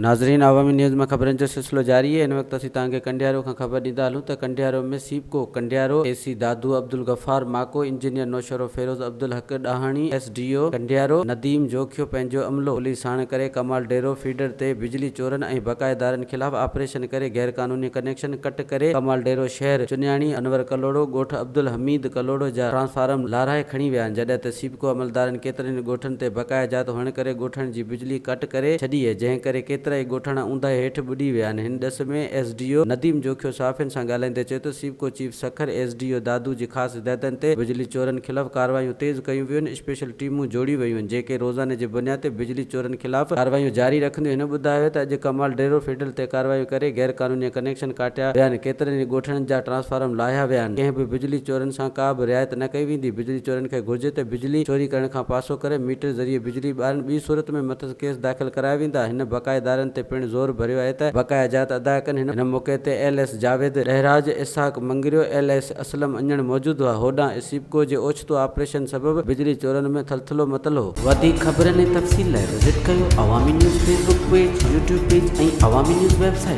ناظرين عوامي نيوز ۾ خبرن جو سلسلو جاري آهي هن وقت اسين توهان کي ڪنڊيارو کان خبر ڏيندا هلون ته Kandiaro ۾ SEPCO Kandiaro A C Dadu Abdul Ghaffar Mako engineer Naushahro Feroze Abdul Haq Dahani S D O Kandiaro Nadeem Jokhio پنهنجو عملو پوليس ساڻ ڪري ڪمال ڊيرو فيڊر تي بجلي چورن ۽ بقايدارن خلاف آپريشن ڪري غيرقانوني ڪنيڪشن ڪٽ ڪري ڪمال ڊيرو شهر چنياڻي انور ڪلهوڙو ڳوٺ عبدالحميد ڪلهوڙو جا ٽرانسفارم لاهرائي کڻي ويا آهن جڏهن ته سيپڪو عملدارن ڪيترن ئي ڳوٺن تي بقايا جات هئڻ ڪري ڳوٺن جي بجلي ڪٽ ڪري ڇڏي اهي جنهن ڪري ڪيترائي ڳوٺاڻا اونداهي هيٺ ٻڏي ويا آهن هن ڏس ۾ S D O Nadeem Jokhio صحافين سان ڳالهائيندي چيو ته SEPCO chief Sukkur S D O Dadu جي خاص هدايتن تي بجلي چورن خلاف ڪارروايون تيز ڪيون ويون آهن اسپيشل ٽيمون جوڙيون ويون آهن جيڪي روزاني جي بنياد تي بجلي چورن خلاف ڪارروايون جاري رکنديون هن ٻڌايو ته اڄ ڪمال ڊيرو فيڊر تي ڪارروايون ڪري غير قانوني ڪنيڪشن ڪاٽيا ويا آهن ڪيترن ئي ڳوٺڙن جا ٽرانسفارم لاهيا ويا آهن ڪنهن به بجلي چورن سان ڪا به رعايت نه ڪئي ويندي، بجلي چورن کي گهرجي ته بجلي چوري ڪرڻ کان پاسو ڪري ميٽر ذريعي بجلي ٻارن، ٻي صورت ۾ مٿس ڪيس داخل ڪرايا ويندا، هن بقايدارن تي پڻ زور ڀريو آهي ته بقايا جات ادا ڪن، هن موقعي تي L S Javed Dahraj, Ishaq Mangrio, L S Aslam Anjan موجود هئا، هوڏانهن سيپڪو جي اوچتو آپريشن سبب بجلي چورن ۾ ٿلٿلو متل هو. وڌيڪ خبرن ۽ تفصيل لاء وزٽ ڪيو Awami news Facebook page, YouTube page ۽ Awami news website.